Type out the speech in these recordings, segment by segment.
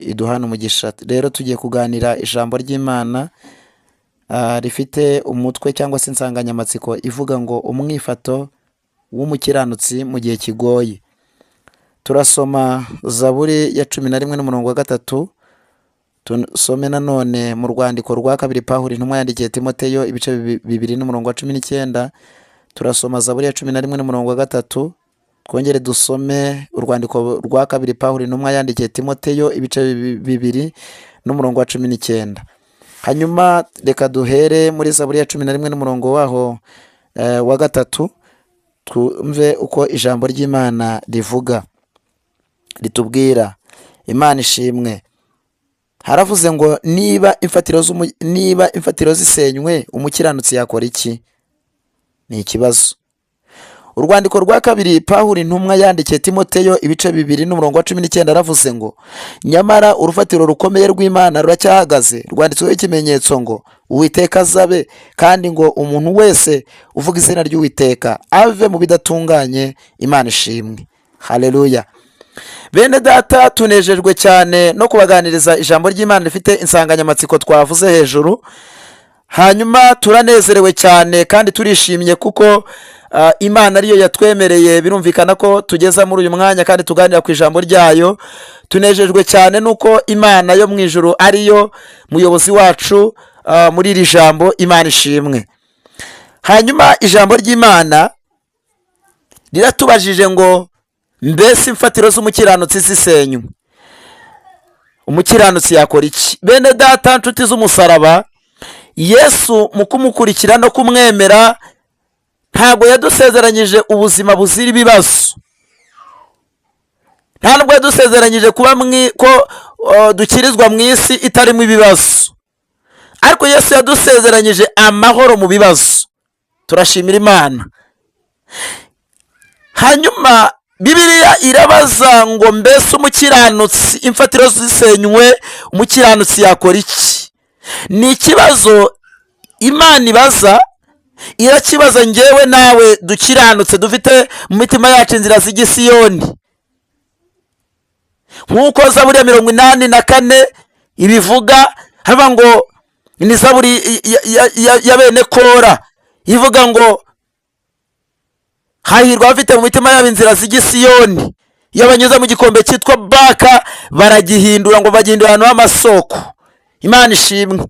Iduhana umugisha. Rero tugiye kuganira ijambo ry'Imana rifite umutwe cyangwa se insanganyamatsiko ivuga ngo umwifato w'umukiranutsi mu gihe kigoye. Turasoma Zaburi ya 11 n'umurongo wa 3, tusome nanone mu rwandiko rwa kabiri Pawulo intumwa yandikiye Timoteyo ibice 2 n'umurongo wa 19. Turasoma Zaburi ya 11 n'umurongo wa 3, twongere dusome urwandiko rwa kabiri Pawulo intumwa yandikiye Timoteyo ibice 2 n'umurongo wa 19. Hanyuma reka duhere muri Zaburi ya 11 n'umurongo waho wa 3, twumve uko ijambo ry'Imana rivuga, ritubwira. Imana ishimwe. Haravuze ngo niba imfatiro zisenywe, umukiranutsi yakora iki? Ni ikibazo. Urwandiko rwa kabiri Pawulo intumwa yandikiye Timoteyo ibice 2 n'umurongo wa 19, aravuze ngo nyamara urufatiro rukomeye rw'Imana ruracyahagaze, rwanditsweho ikimenyetso ngo Uwiteka azabe, kandi ngo umuntu wese uvuga izina ry'Uwiteka ave mu bidatunganye. Imana ishimwe. Haleluya. Bene data, tunejejwe cyane no kubaganiriza ijambo ry'Imana rifite insanganyamatsiko twavuze hejuru. Hanyuma turanezerewe cyane kandi turishimye kuko Imana ariyo yatwemereye, birumvikana ko tugeza muri uyu mwanya kandi tuganira ku ijambo ryayo. Tunejejwe cyane nuko Imana yo mu ijuru ariyo muyobozi wacu muri iri jambo. Imana ishimwe. Hanyuma ijambo ry'Imana riratubajije ngo mbese imfatiro z'umukiranutsi zisenywe, umukiranutsi yakora iki? Bene data, nshuti z'umusaraba, Yesu mu kumukurikira no kumwemera ntabwo yadusezeranyije ubuzima buzira ibibazo, nta nubwo yadusezeranyije kuba ko dukirizwa mu isi itarimo ibibazo, ariko Yesu yadusezeranyije amahoro mu bibazo. Turashimira Imana. Hanyuma Bibiliya irabaza ngo mbese umukiranutsi, imfatiro zisenywe, umukiranutsi yakora iki? Ni ikibazo Imana ibaza, irakibaza ngewe nawe dukiranutse, dufite mu mitima yacu inzira z'igisiyoni, nk'uko Zaburi ya 84 ibivuga. Haravuga ngo ni Zaburi ya bene Kora, ivuga ngo hahirwa abafite mu mitima yabo inzira z'igisiyoni, iyo banyuze mu gikombe cyitwa Baka baragihindura, ngo bagihindura ahantu h'amasoko. Imana ishimwe.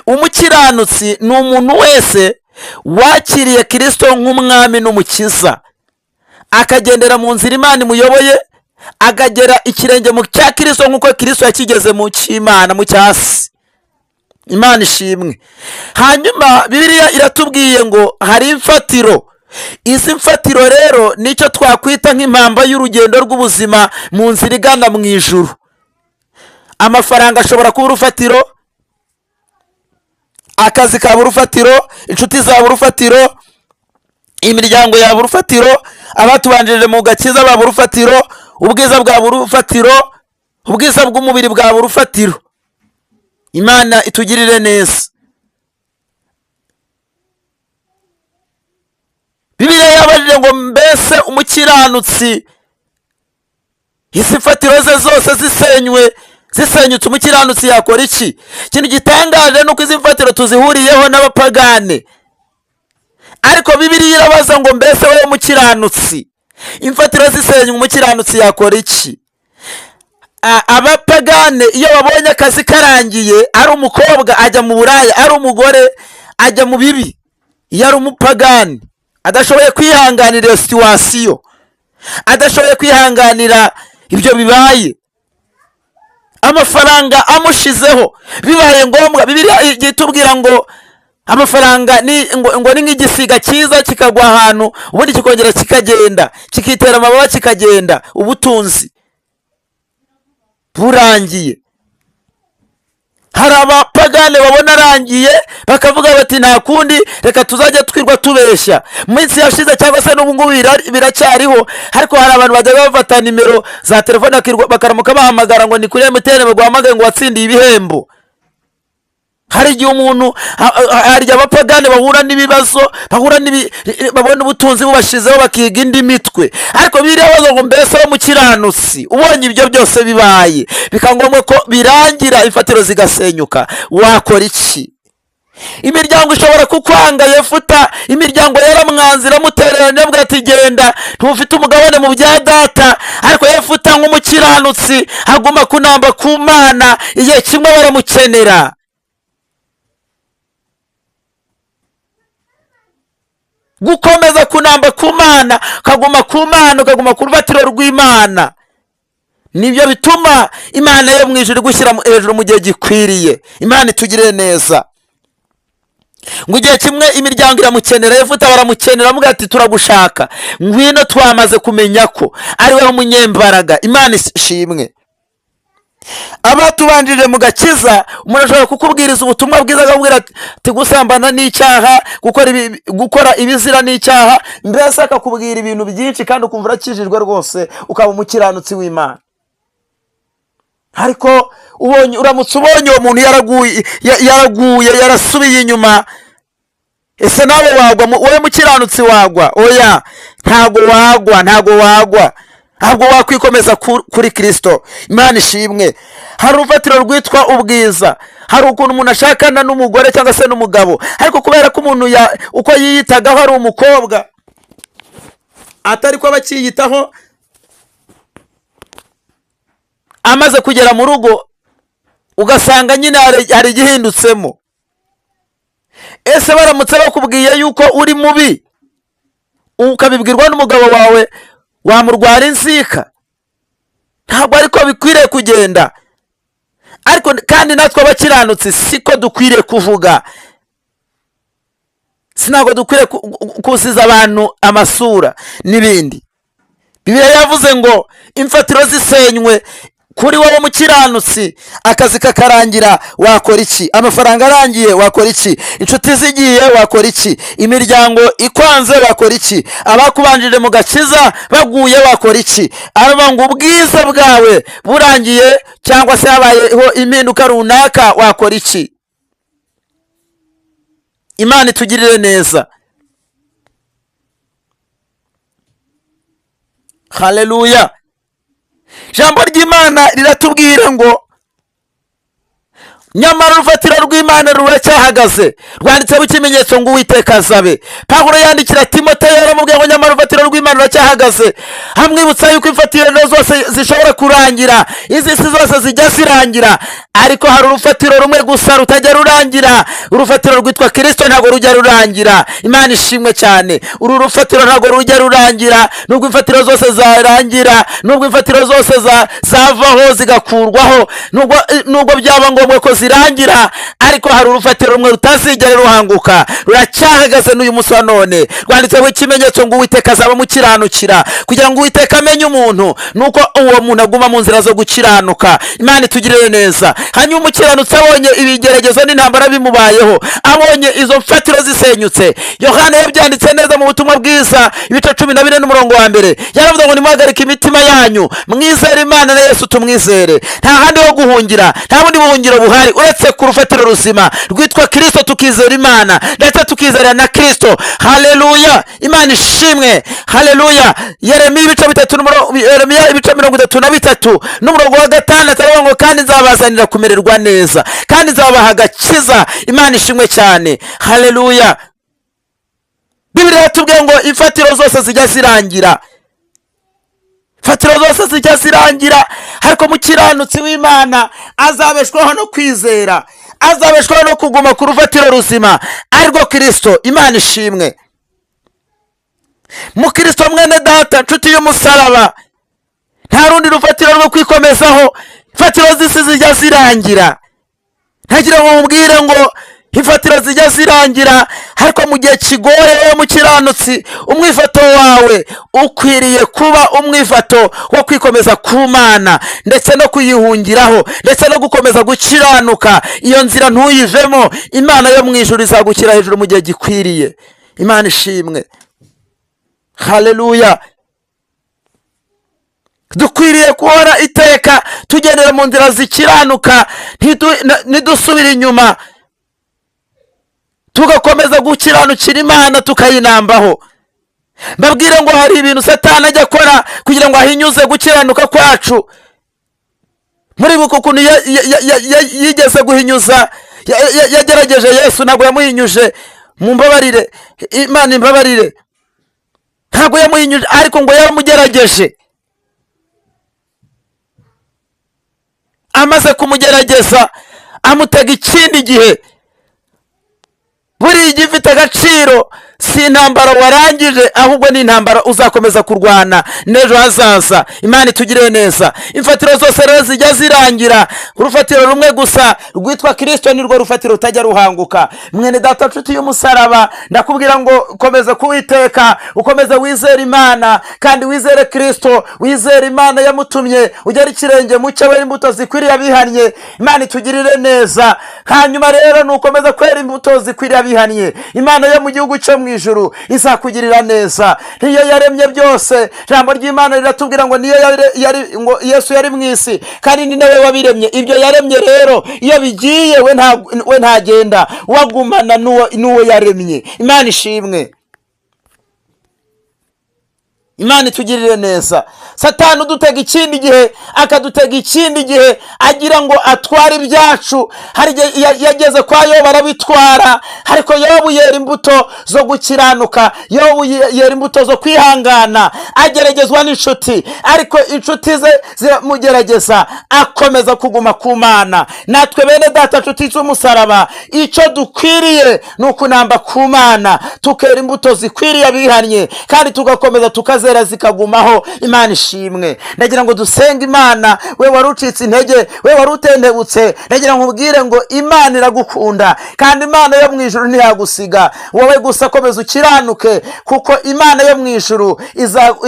Umukiranutsi ni umuntu wese wakiriye Kirisito nk'umwami n'umukiza, akagendera mu nzira Imana imuyoboye, akagera ikirenge mu cya Kirisito nk'uko Kirisito yakigeze mu cy'Imana, mu cyasi. Imana ishimwe. Hanyuma Bibiliya iratubwiye ngo hari imfatiro. Izi mfatiro rero nicyo twakwita nk'impamba y'urugendo rw'ubuzima mu nzira igana mu ijuru. Amafaranga ashobora kuba urufatiro, akazi kaba urufatiro, inshuti zaba urufatiro, imiryango yaba urufatiro, abatubanjirije mu gakiza baba urufatiro, ubwiza bwaba urufatiro, ubwiza bw'umubiri bwaba urufatiro. Imana itugirire neza. Bibiliya yabajije ngo mbese umukiranutsi, izi mfatiro ze zose zisenywe, zisenyutse, umukiranutsi yakora iki? Ikintu gitangaje ni uko izi mfatiro tuzihuriyeho n'abapagane, ariko Bibiliya irabaza ngo mbese wowe mukiranutsi, imfatiro zisenywe, umukiranutsi yakora iki? Abapagane iyo babonye akazi karangiye, ari umukobwa ajya mu buraya, ari umugore ajya mu bibi. Iyo ari umupagani adashoboye kwihanganira iyo situwasiyo, adashoboye kwihanganira ibyo bibaye, amafaranga amushizeho, bibaye ngombwa, Bibiliya igiye itubwira ngo amafaranga ngo ni nk'igisiga cyiza kikagwa ahantu, ubundi kikongera kikagenda, kikitera amababa kikagenda, ubutunzi burangiye. Hari abapagane babona arangiye bakavuga bati nta kundi, reka tuzajya twirwa tubeshya. Mu minsi yashize cyangwa se n'ubu ngubu biracyariho, ariko hari abantu bajya bafata nimero za telefone bakaramuka bahamagara ngo ni kuri MTN baguhamagaye ngo watsindiye ibihembo. Hari igihe umuntu hari igihe abapagani bahura n'ibibazo, bahura babona ubutunzi bubashizeho, bakiga indi mitwe. Ariko biriya baza ngo: "Mbese mukiranutsi, ubonye ibyo byose bibaye, bikaba ngombwa ko birangira, imfatiro zigasenyuka, wakora iki?" Imiryango ishobora kukwanga. Yefuta imiryango yaramwanze, iramutererana, iramubwira ati: "Genda, ntufite umugabane mu bya data." Ariko Yefuta nk'umukiranutsi aguma kunamba ku Mana. Igihe kimwe baramukenera. Gukomeza kunamba ku Mana, ukaguma ku Mana, ukaguma ku rufatiro rw'Imana, nibyo bituma Imana yo mu ijuru igushyira hejuru mu gihe gikwiriye. Imana itugirire neza. Ngo igihe kimwe imiryango iramukenera, Yefuta baramukenera, amuga ati: "Turagushaka, ngwino, twamaze kumenya ko ari wowe munyembaraga." Imana ishimwe. Abatubanjirije mu gakiza, umuntu ashobora kukubwiriza ubutumwa bwiza, akakubwira ati: "Gusambana n'icyaha, gukora ibizira n'icyaha," mbese akakubwira ibintu byinshi, kandi ukumva urakijijwe rwose, ukaba umukiranutsi w'Imana. Ariko uramutse ubonye uwo muntu yaraguye, yarasubiye inyuma, ese nawe wagwa? Wowe mukiranutsi wagwa? Oya, ntabwo wagwa, ntabwo wagwa, ntabwo wakwikomeza kuri Kirisito. Imana ishimwe. Hari urufatiro rwitwa ubwiza. Hari ukuntu umuntu ashakana n'umugore cyangwa se n'umugabo, ariko kubera ko umuntu uko yiyitagaho ari umukobwa atari ko aba akiyitaho amaze kugera mu rugo, ugasanga nyine hari igihindutsemo. Ese baramutse bakubwiye yuko uri mubi, ukabibwirwa n'umugabo wawe, wamurwara inzika? Ntabwo ariko bikwiriye kugenda. Ariko kandi natwe abakiranutsi siko dukwiriye kuvuga, si ntabwo dukwiriye kusiza abantu amasura n'ibindi. Bibiliya yavuze ngo imfatiro zisenywe kuri wowe mukiranutsi, akazi kakarangira, wakora iki? Amafaranga arangiye, wakora iki? Inshuti zigiye, wakora iki? Imiryango ikwanze, wakora iki? Abakubanjije mu gakiza baguye, wakora iki? Aravuga ngo ubwiza bwawe burangiye cyangwa se habayeho impinduka runaka, wakora iki? Imana itugirire neza. Haleluya. Ijambo ry'Imana riratubwira ngo nyamara urufatiro rw'Imana ruracyahagaze, rwanditseho ikimenyetso ngo: "Uwiteka azabe." Pawulo yandikira Timoteyo yaramubwiye ngo nyamara urufatiro rw'Imana ruracyahagaze, amwibutsa yuko imfatiro zose zishobora kurangira, izi si zose zijya zirangira, ariko hari urufatiro rumwe gusa rutajya rurangira. Urufatiro rwitwa Kirisito ntabwo rujya rurangira. Imana ishimwe cyane. Uru rufatiro ntabwo rujya rurangira. Nubwo imfatiro zose zarangira, nubwo imfatiro zose zavaho zigakurwaho, nubwo byaba ngombwa ko zirangira, ariko hari urufatiro rumwe rutazigera ruhanguka, ruracyahagaze n'uyu munsi wa none, rwanditseho ikimenyetso ngo: "Uwiteka azaba amukiranukira." Kugira ngo Uwiteka amenye umuntu, nuko uwo muntu aguma mu nzira zo gukiranuka. Imana itugirire neza. Hanyuma umukiranutsi abonye ibigeragezo n'intambara bimubayeho, abonye izo mfatiro zisenyutse, Yohana yabyanditse neza mu butumwa bwiza, ibice 14 n'umurongo wa mbere, yaravuze ngo: "Nimuhagarike imitima yanyu, mwizere Imana, na Yesu tumwizere." Nta handi ho guhungira, nta bundi buhungiro buhari uretse ku rufatiro ruzima rwitwa Kirisito, tukizera Imana ndetse tukizera na Kirisito. Haleluya, Imana ishimwe. Haleluya. Yeremiya ibice bitatu, Yeremiya ibice 33 n'umurongo wa 6, aravuga ngo: "Kandi nzabazanira kumererwa neza, kandi nzabaha agakiza." Imana ishimwe cyane. Haleluya. Bibiliya yatubwiye ngo imfatiro zose zijya zirangira, imfatiro zose zijya zirangira, ariko mukiranutsi w'Imana azabeshwaho no kwizera, azabeshwaho no kuguma ku rufatiro ruzima arirwo Kirisito. Imana ishimwe. Mukristo mwene data, nshuti y'umusaraba, nta rundi rufatiro rwo kwikomezaho. Imfatiro z'isi zijya zirangira. Ntagira ngo mubwire ngo imfatiro zijya zirangira, ariko mu gihe kigoye, wowe mukiranutsi, umwifato wawe ukwiriye kuba umwifato wo kwikomeza ku Mana, ndetse no kuyihungiraho, ndetse no gukomeza gukiranuka. Iyo nzira ntuyivemo. Imana yo mu ijuru izagushyira hejuru mu gihe gikwiriye. Imana ishimwe. Haleluya. Dukwiriye guhora iteka tugendera mu nzira zikiranuka, ntidusubire inyuma. Tugakomeza gukiranukira Imana, tukayinambaho. Mbabwire ngo hari ibintu Satani ajya akora kugira ngo ahinyuze gukiranuka kwacu. Muri uku kuntu yigeze guhinyuza, yagerageje Yesu. Ntabwo yamuhinyuje, mumbabarire, Imana imbabarire, ntabwo yamuhinyuje, ariko ngo yaramugerageje. Amaze kumugerageza amutega ikindi gihe. Buriya igifite agaciro si intambara warangije, ahubwo ni intambara uzakomeza kurwana n'ejo hazaza. Imana itugirire neza. Imfatiro zose rero zijya zirangira, urufatiro rumwe gusa rwitwa Kirisito nirwo rufatiro rutajya ruhanguka. Mwene data, nshuti y'umusaraba, ndakubwira ngo komeza kuwiteka, ukomeze wizere Imana kandi wizere Kirisito, wizere Imana yamutumye, ugere ikirenge mu cyo, wera imbuto zikwiriye abihannye. Imana itugirire neza. Hanyuma rero nukomeza kwera imbuto zikwiriye abihannye, Imana yo mu gihugu cyo mu ijuru izakugirira neza. Niyo yaremye byose. Ijambo ry'Imana riratubwira ngo niyo yari, ngo Yesu yari mu isi kandi ni nawe wabiremye. Ibyo yaremye rero iyo bigiye, we ntagenda, wagumana n'uwo yaremye. Imana ishimwe, Imana itugirire neza. Satani udutega ikindi gihe, akadutega ikindi gihe agira ngo atware ibyacu. Hari igihe yageze kwa Yobu arabitwara, ariko Yobu yera imbuto zo gukiranuka. Yobu yera imbuto zo kwihangana. Ageragezwa n'inshuti, ariko inshuti ze ziramugerageza, akomeza kuguma ku Mana. Natwe bene data, nshuti z'umusaraba, icyo dukwiriye ni ukunamba ku Mana, tukera imbuto zikwiriye abihannye, kandi tugakomeza tukazera zikagumaho. Imana ishimwe. Ndagira ngo dusenge Imana. We wari ucitse intege, we wari utendebutse, ndagira ngo ubwire ngo Imana iragukunda, kandi Imana yo mu ijuru ntiyagusiga. Wowe gusa komeza ukiranuke, kuko Imana yo mu ijuru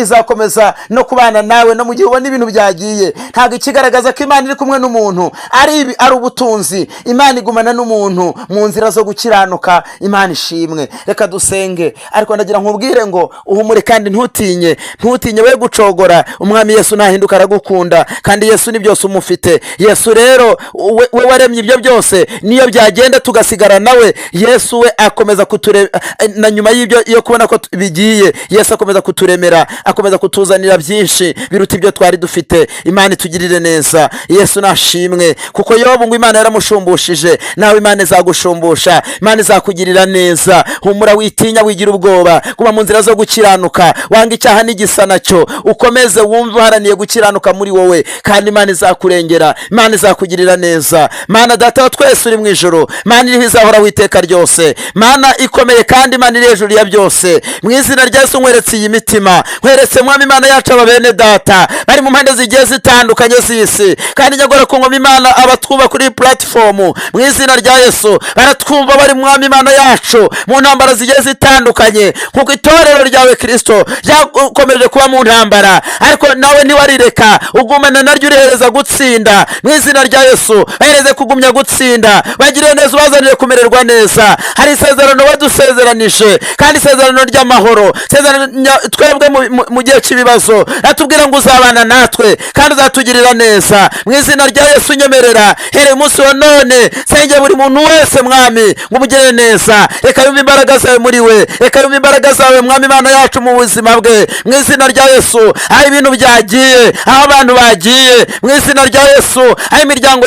izakomeza no kubana nawe no mu gihe ubona ibintu byagiye. Ntabwo ikigaragaza ko Imana iri kumwe n'umuntu ari ibi, ari ubutunzi. Imana igumana n'umuntu mu nzira zo gukiranuka. Imana ishimwe. Reka dusenge. Ariko ndagira nkubwire ngo uhumure kandi ntutinye, ntutinye, we gucogora. Umwami Yesu ntahinduka, aragukunda, kandi Yesu ni byose umufite. Yesu rero we waremye ibyo byose, niyo byagenda tugasigara nawe, Yesu we akomeza kuture na nyuma y'ibyo yo kubona ko bigiye. Yesu akomeza kuturemera, akomeza kutuzanira byinshi biruta ibyo twari dufite. Imana itugirire neza. Yesu nashimwe, kuko Yobu ngo Imana yaramusumbushije. Nawe Imana izagushumbusha, Imana izakugirira neza. Humura, witinya, wigira ubwoba. Kuba mu nzira zo gukiranuka, wanga icyaha n'igisa nacyo, ukomeze wumve uharaniye gukiranuka muri wowe, kandi Imana izakurengera, Imana izakugirira neza. Mana Data wa twese uri mu ijuru, Mana iriho izahoraho iteka ryose, Mana ikomeye kandi Imana iri hejuru ya byose, mu izina rya Yesu nkweretse iyi mitima, nkweretse Mwami Imana yacu aba bene data bari mu mpande zigiye zitandukanye z'isi, kandi nyagora ku ngoma Imana abatwumva kuri iyi platform, mu izina rya Yesu baratwumva bari, Mwami Imana yacu, mu ntambara zigiye zitandukanye, kuko itorero ryawe Kirisito ryakomeje kuba mu ntambara, ariko nawe ntiwarireka, ugumana naryo urihereza gutsinda. Mu izina rya Yesu bahereze kugumya gutsinda, bagire neza, ubazanire kumererwa neza. Hari isezerano wadusezeranije, kandi isezerano ry'amahoro, isezerano twebwe mu gihe cy'ibibazo ratubwira ngo uzabana natwe kandi uzatugirira neza. Mu izina rya Yesu nyemerera hereye umunsi wa none senge buri muntu wese, Mwami, ngo umugirire neza. Reka yumve imbaraga zawe muri we, reka yumve imbaraga zawe, Mwami Imana yacu, mu buzima bwe. Mu izina rya Yesu, aho ibintu byagiye, aho abantu bagiye, mu izina rya Yesu, aho imiryango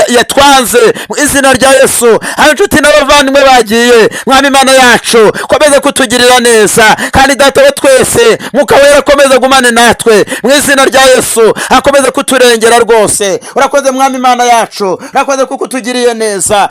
yatwanze, mu izina rya Yesu, aho inshuti n'abavandimwe bagiye, Mwami Imana yacu, komeza kutugirira neza. Kandi Data wa twese, Mwuka Wera akomeza gumane natwe, mu izina rya Yesu akomeze kuturengera rwose. Urakoze Mwami Imana yacu, urakoze kuko utugiriye neza.